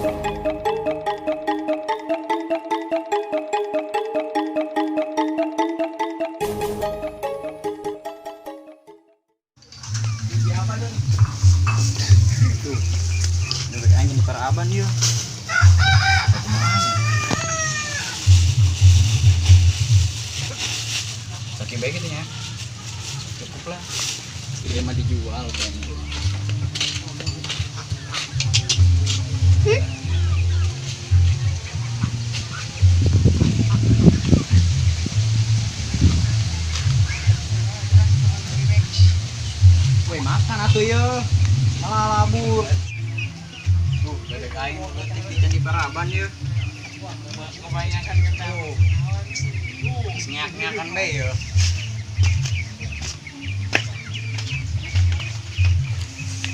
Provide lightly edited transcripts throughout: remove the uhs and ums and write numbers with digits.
Tuh. Bebek aing di paraban ieu. Kumaha? Sakieu bae gitu nya. Cukup lah. Dia mah dijual kayaknya. Woi, makan atuh ye. Malah labur. Tuh, bebek aing leutik di candi paraban ye. Kebanyakan ketawa. Nyak-nyakan bae ye.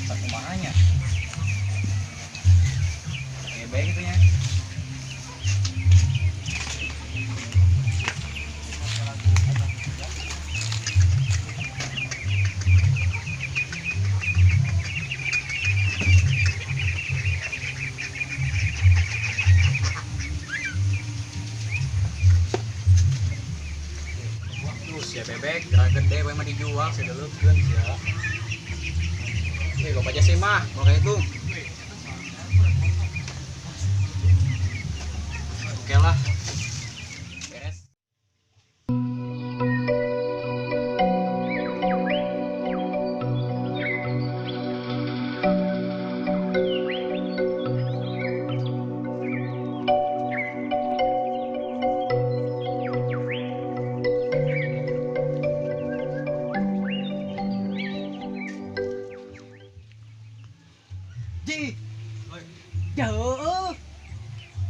Sakumaha nya? Oke, bae gitu nya. Tuh, si bebek gerak gede we mah dijual sadeuleutkeun sia. Nih, loba aja sih mah, mau kayak itu. Oke lah. Beres. Ji. Jauh.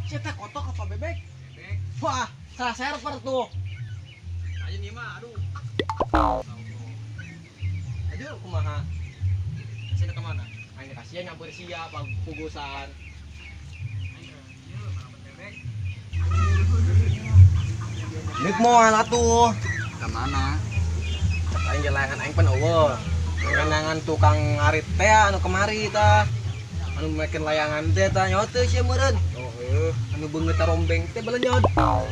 Cetak kotok apa bebek? Bebek. Wah, salah server tuh. Aja nih mah, aduh. Aduh, kumaha? Sini kemana? Aing kasihan nyampur sia pugusan. Nik moal atuh. Kemana? Aing layangan aing pan eueuh. Layangan tukang ngarit teh anu kemari tah. Anu meken layangan teh tah nyaho teu sia meureun. Oh, heuh. Anu beungeut rombeng teh belenyot.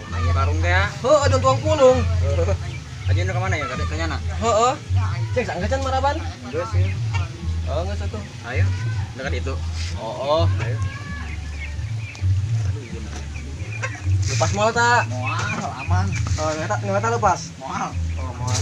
Nanya karung teh ya. Heuh, anu tuang pulung. Aja nu kemana ya? Kade kanyana. Heuh. Cek sanggeus maraban. Geus ya. Oh, geus atuh. Ayo, dekat itu. Oh, oh. Ayo. Aduh, iya. Lepas moal ta. Moal aman. Oh, nyata lepas. Moal. Oh, moal.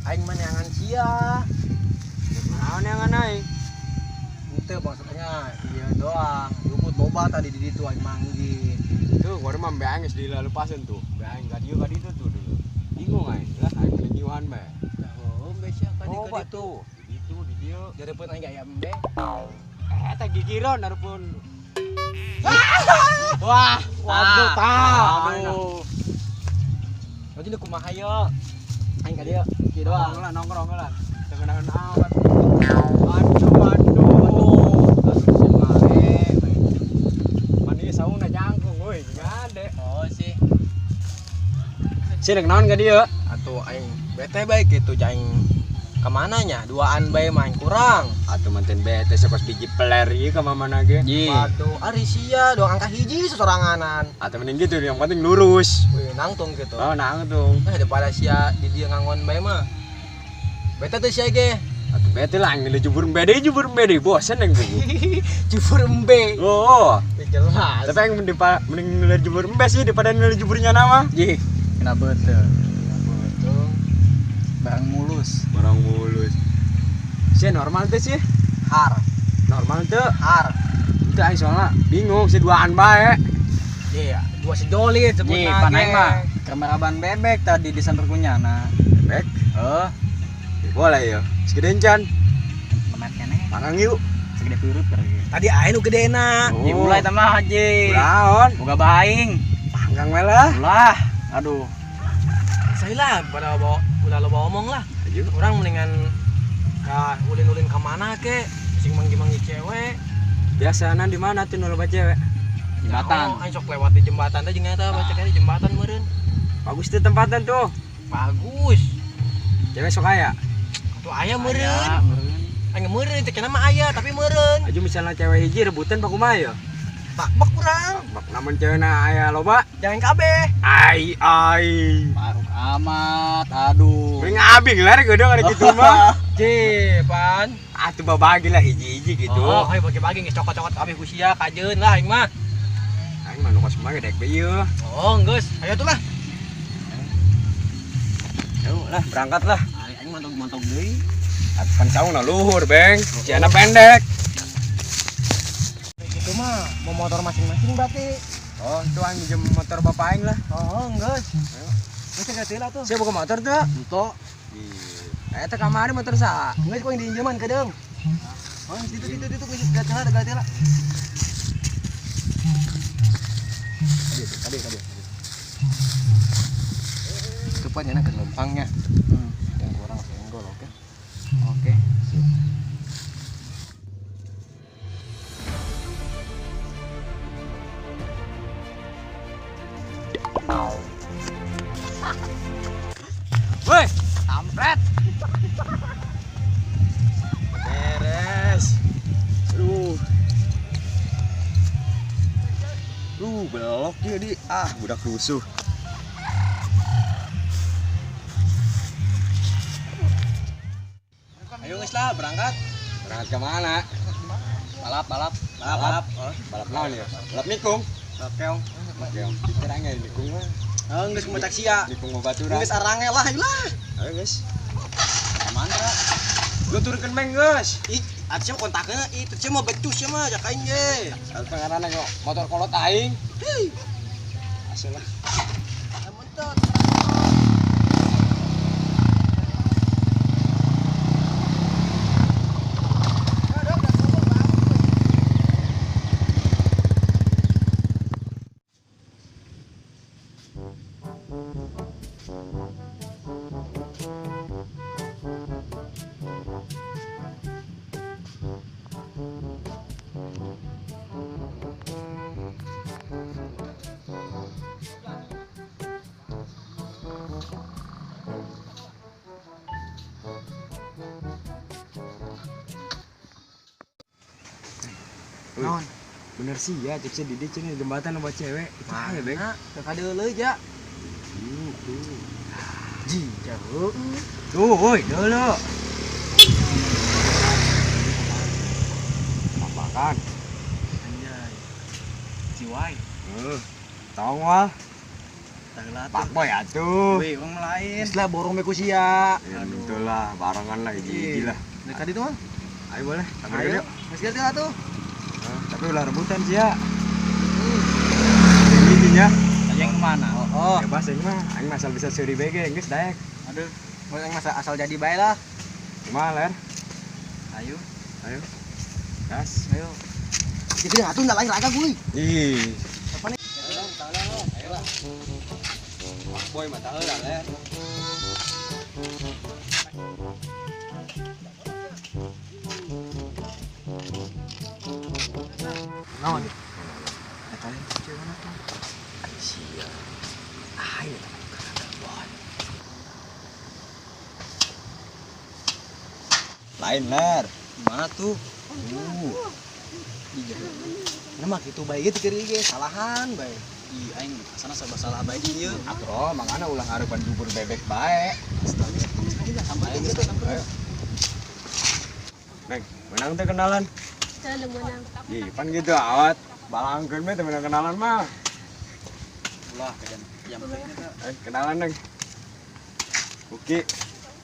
Aing mah neangan sia. Naon yang aing? Henteu maksudnya ieu doang. Juput loba tadi di ditu aing manggih. Tuh, waduh mah mbe aing geus dilepasin tuh. Mbe aing ka dieu ka ditu tuh dulu. Bingung aing. Lah aing mending nyiuhan bae. Oh, embe sia ka Oh, di ditu. Di ditu di dieu. Jarepun aing aya embe. Eta gigireun hareupeun. Wah, waduh tah. Aduh. Berarti nu kumaha ye? Aing ka dieu, kieu doang. Nongkrong lah, nongkrong lah. Tengenahan amat. Aduh, aduh. Aduh, si mare. Mani saungna jangkung euy, gade. Oh sih. Sih rek naon ka dieu? Atuh aing bete bae kitu aing kemana nya? Duaan bae mah aing kurang. Atuh manten bete sakos biji peler ieu ka mamana ge. Waduh, ari sia doang angka hiji sesoranganan. Atuh mending gitu, yang penting lurus. Wih, nangtung gitu. Oh, nangtung. Eh, daripada sia di dia ngangon bae mah. Bete tuh sia ge. Atuh bete lah aing jubur embe deui, jubur embe deui, bosen aing buku. Jubur embe. Oh, Ya jelas. tapi aing mending mending nilai jubur embe sih daripada nilai juburnya nama. Ji, kenapa tuh? Betul. Barang Sia normal teh sih. Har. Normal teh. Har. Itu aing soalnya bingung si duaan bae. Iya, dua sejoli sebut Nih, pan aing mah kameraban bebek tadi di samper kunyana. Bebek? Heeh. Boleh ya. Segede encan. Lemet keneh. Panggang yuk. Segede pirup keur. Tadi aing nu gedena. Oh. Dimulai tambah haji. Naon? Boga baing. Panggang we lah. Ulah. Aduh. Saya lah pada bawa ulah loba omong lah. Ayo. Orang mendingan ka ulin-ulin ka mana ke? Sing manggi-manggi cewek. Biasana di mana tuh nu loba cewek? Jembatan. Oh, aing sok lewat di jembatan teh jeung eta baca di jembatan meureun. Bagus tuh tempatan tuh. Bagus. Cewek sok aya. Tuh aya meureun. Aing meureun teh mah aya tapi meureun. Aju misalnya cewek hiji rebutan pakumaha ya? Bak-bak urang. Bak namun cewekna aya loba. Jangan kabeh. Ai ai. Maruk amat. Aduh. Mending abing lah geudeung ada kitu mah. Cipan. Atuh babagi lah hiji-hiji gitu. Oh, ayo bagi-bagi geus cokot-cokot kabeh ku sia kajeun lah aing mah. Aing mah nu kos mah gedek be ieu. Oh, geus. Ayo tuh lah. Ayo lah berangkat lah. Aing mantog-mantog deui. Atuh pan saungna luhur, Beng. Ciana pendek. Gitu mah mau motor masing-masing berarti. Oh, itu aing minjem motor bapak aing lah. Oh, geus. Ayo. Geus teh lah tuh. Sia boga motor tuh? Entok. Ih. Eta kamari motor saha? Geus ku yang diinjeman kedeung. Oh, situ geus gatel gatel. Tadi. Itu pan enak ke lempangnya. Yang kurang senggol, oke. Oke. Sip. Woi, kampret. Beres. Aduh. Belok dia di. Ah, budak rusuh. Ayo geus lah berangkat. Berangkat ke mana? Balap. Balap. Balap naon ya? Balap nikung. Balap keong. Keong. Diterangnya nikung mah. Heeh, geus kumaha cak sia. Nikung babaturan. Geus arange lah, ayo lah. Ayo geus. Aman ra. Lu turunkeun meng geus. Ih, atuh sia kontakna, ih, teu sia mah becus sia mah cak aing ge. Pangaranna motor kolot aing. Asal lah. Amun teu. Non. Bener sih ya, cek di dieu cenah jembatan loba cewek. Itu aya, Beng. Teu kadeuleu ja. Tuh. Ji, jauh. Tuh, woi, deuleu. Makan. Anjay. Ciwai. Heuh. Tong wah. Tah Pak boy atuh. Wih, urang lain. Geus lah borong be ku sia. Aduh lah, barengan lah hiji-hiji lah. Dekat ditu mah. Ayo boleh. Ayo. Geus kieu atuh. Tapi ulah rebutan sih ya. Intinya. Yang kemana? Oh, bebas aing mah. Aing asal bisa seuri bege geus daek. Aduh, mau aing masa asal jadi bae lah. Kumaha ler? Ayo. Ayo. Gas. Ayo. Jadi atuh enggak lain raga gue. Ih. Apa nih? Ayo lah. Boy mah tahu lah ler. Naon? Eta lain cewek mana tuh? Sia. Ayo teman. Lain ler. Mana tuh? Nah mah kitu bae ge teu ge salahan bae. Ih, aing asana serba salah bae di ieu. Atuh, mangana ulah ngarupan bubur bebek bae. Sampai geus. Ayo. Neng, menang teh kenalan. Teu menang. Ih, pan gitu awat. Balangkeun we teu menang kenalan mah. Ulah kejam jam. Kenalan, Neng. Uki,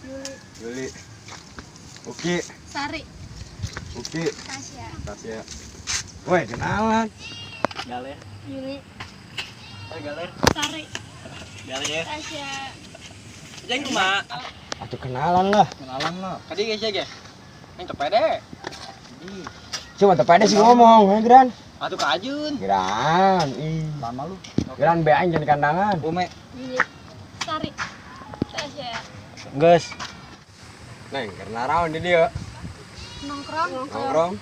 Yuli. Yuli. Oke. Sari. Oke. Tasya. Tasya. Woi, kenalan. Galer. Yuli. Oi, Galer. Sari. Galer. Tasya. Jeung kumaha? Atuh kenalan lah. Kenalan lah. Kadi geus ya, ge. Yang tepede. Cuma tepede sih ngomong, he Gran. Atuh ka Ajun. Gran, ih. Lama lu. Gran be aing jadi kandangan. Ume. Yuli. Sari. Tasya. Geus. Neng, karena raon di dia. Nongkrong. Nongkrong.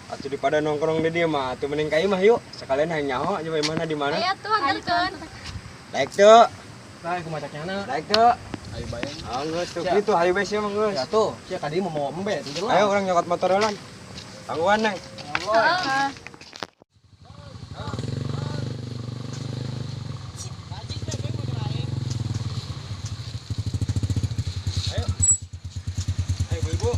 Atuh daripada nongkrong di dia mah, atuh mending ka imah yuk. Sekalian hayang nyaho coba mana di mana. Ayo tuh anterkeun. Daek teu. Nah, kumaha caknyana? Daek teu. Ayo bayang. Ah, geus tuh kitu hayu bae sia mah geus. Ya tuh, sia ka dieu mau mawa embe tuh jelas. Ayo urang nyokot motor heula. Tangguhan, Neng. Heeh. Ayo. Ayo, Ibu.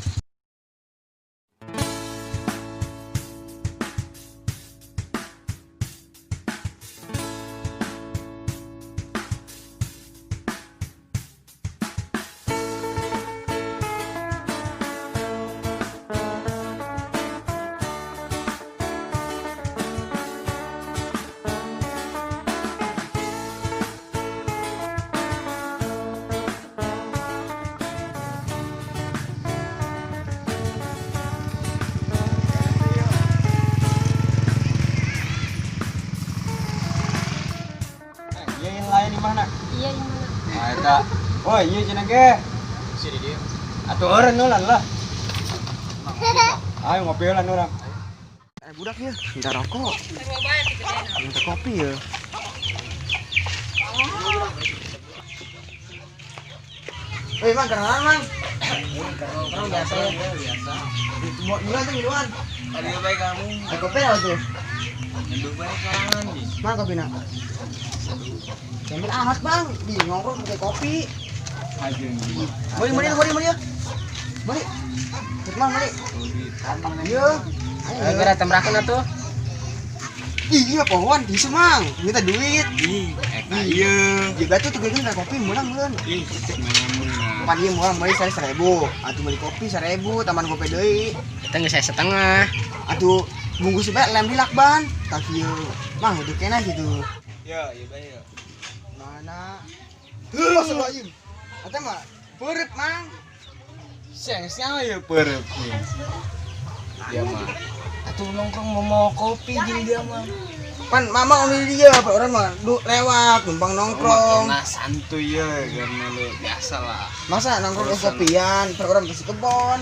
Mana? Iya, yang mana? Nah, eta. Oh, iya cenah ge. Si di dieu. Atuh eureun eulan lah. Ayo ngopi eulan urang. Budak ya, minta rokok. Minta kopi ya. Woi, Mang, kenalan, Mang. Nongkrong biasa ya. Biasa. Mau duluan tuh, duluan. Tadi baik kamu. Ada kopi apa tuh? Nyenduh bae sorangan nih. Mana kopi nak? Sambil amat bang, di nongkrong pakai kopi. Mari, mari, mari, mari ya. Mari. Cepat mari. Iya. Ayo geura temrakeun atuh. Iya, pohon di Semang, minta duit. Ih, eta ieu. Juga tuh tuh kan kopi menang meureun. Ih, mana Pan ieu moal meuli 1.000, atuh meuli kopi 1.000, taman gope deui. Eta geus saya setengah. Atuh bungkus bae lem di lakban. Tah kieu. Mang itu kena gitu. Ya, iya bae ya. Mana? Heuh, astagfirullahaladzim. Eta mah peureut, Mang. Siang siang ya peureut. Dia mah. Atuh nongkrong mau mau kopi jeung dia mah. Pan mama anu di dia, apa orang mah du lewat numpang nongkrong. Nah, santuy ya karena lu biasa lah. Masa nongkrong ke kopian, per orang ke kebon.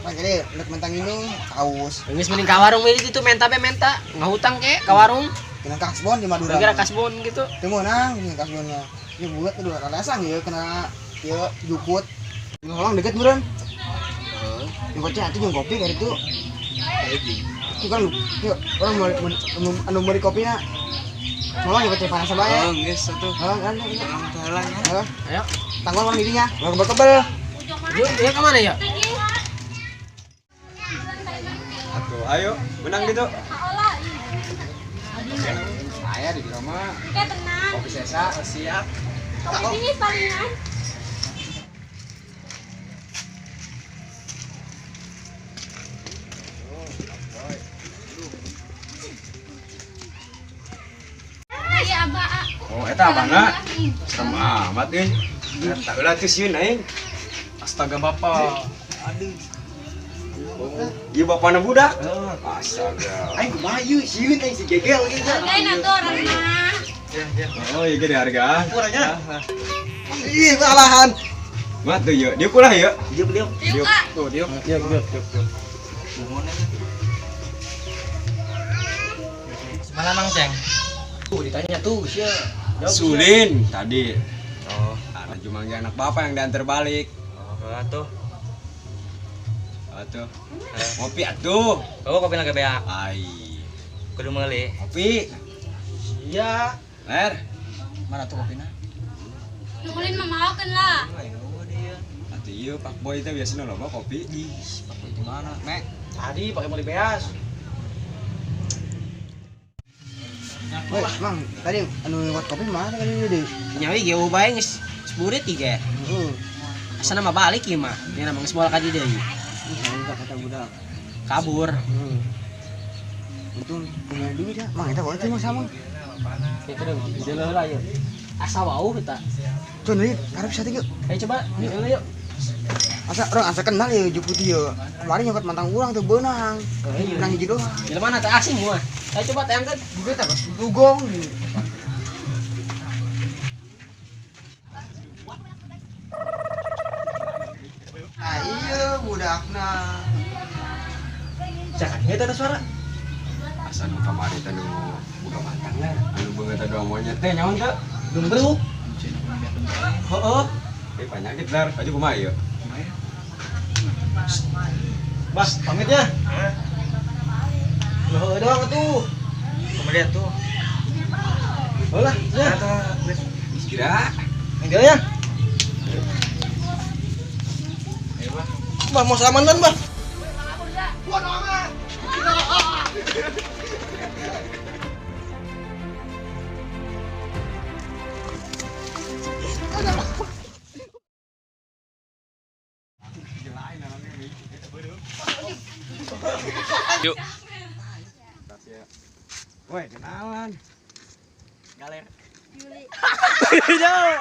Pan jadi rek mentang minum, haus. Geus mending ka warung we itu menta be menta, ngahutang ke ka warung. Kena kasbon di Madura. Gara kasbon gitu. Teu meunang ini kasbonnya. Ya bulat tuh dua lasang ya kena ya jukut. Ngolong deket meureun. Heeh. Yang kocak atuh jeung kopi kali itu. Itu kan yuk orang mau anu meuli kopina. Ngolong ya kocak panas bae. Oh, geus atuh. Heeh kan. Tolong jalan ya. Heeh. Ayo. Tanggul orang dirinya, ulah kebel-kebel. Yuk, ya ke mana ya? Atuh, ayo menang gitu. Saya di rumah. Oke, tenang. Kopi sesa siap. Kopi ini palingan. Iya, abah. Oh, eta abahna. Serem amat euy. Tah heula teu sieun aing. Astaga bapak. Aduh. Ieu bapana budak. Astaga. Aing kumaha ieu sieun aing si gegel ge. Hargain atuh orang mah. Oh, iya ge dihargaan. Kurangnya. Ih, malahan. Mah tuh yeuh, diuk ulah yeuh. Diuk diuk. Yuk, Kak. Tuh, diuk. Diuk, diuk, diuk, diuk. Mana Mang Ceng? Tuh ditanya tuh sia. Jawab, sia. Sulin tadi. Oh, Ada cuma anak bapak yang diantar balik. oh, atuh. Atuh. Ngopi atuh. Oh, kopi lagi beak. Ai. Kudu meuli. Kopi. Iya. Ler. Mana tuh kopina? Nungguin mah maokeun lah. Atuh ieu Pak Boy teh biasana loba kopi. Ih, pakai di mana? Mek, tadi pakai meuli beas. Woi, Mang, tadi anu buat kopi mana tadi deui? Nyawi ge bae geus seburit ieu ge. Heeh. Asana mah balik ieu mah. Dia mah geus moal ka dieu deui. Ini kata budak. Kabur. Untung punya duit ya. Mang eta boleh mah sama. Kita udah jalan lah yuk. Asa wau kita. Tuh nih, karep sate yuk. Ayo coba, jalan yuk. Asa orang asa kenal ya Juputi ya. Kemarin nyokot mantang urang tuh beunang. Beunang hiji doang. Jalan mana teh asing gua. Ayo coba teh angkat. Juga teh dugong. Ah iya budakna. Jangan eta ada suara. Asa nu kamari teh nu buka mantang lah. Anu beungeut teh doang monyet teh nyaon teh? Gembruk. Heeh. Eh penyakit dar, aja kumaha ieu? Bas, pamit ya. Loh, doang tuh. Kemudian tuh. Holah, ya. Kira. Ini ya. Ayo, Bah. Bah, mau salaman kan, Bah? Yuk. Woi, kenalan. Galer. Yuli. Jauh.